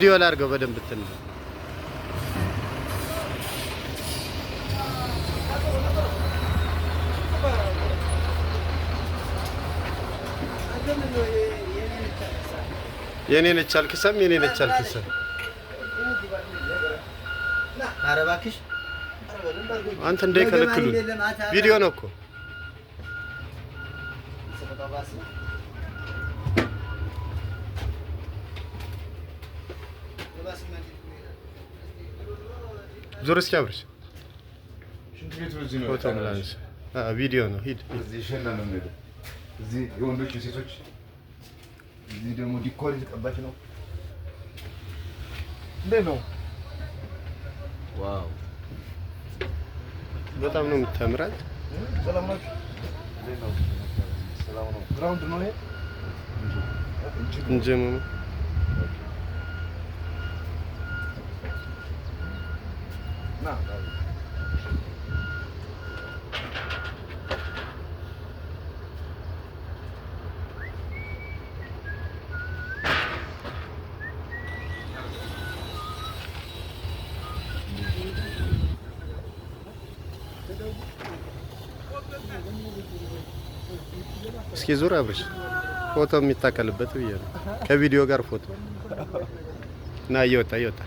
ቪዲዮ ላድርገው በደንብ እንትን። የኔ ነች አልክሰም፣ የኔ ነች አልክሰም። ኧረ እባክሽ። አንተ እንዳይከለክሉን፣ ቪዲዮ ነው እኮ። ዞር እስኪ አብርሽ። ሽንት ቤቱ እዚህ ነው። ፎቶ ምላንስ ቪዲዮ ነው። ሂድ። እዚህ ሸና ነው የምንሄደው። እዚህ የወንዶች፣ የሴቶች፣ እዚህ ደግሞ decor የተቀባች ነው። እንዴት ነው? Wow! በጣም ነው የምታምራት። ሰላም ናችሁ? እንዴት ነው? ሰላም ነው። Ground ነው ይሄ? እንጀሙ። ና። እስኪ ዙር አብርሽ፣ ፎቶ የሚታከልበት ብዬ ነው። ከቪዲዮ ጋር ፎቶ እና እየወጣ እየወጣ።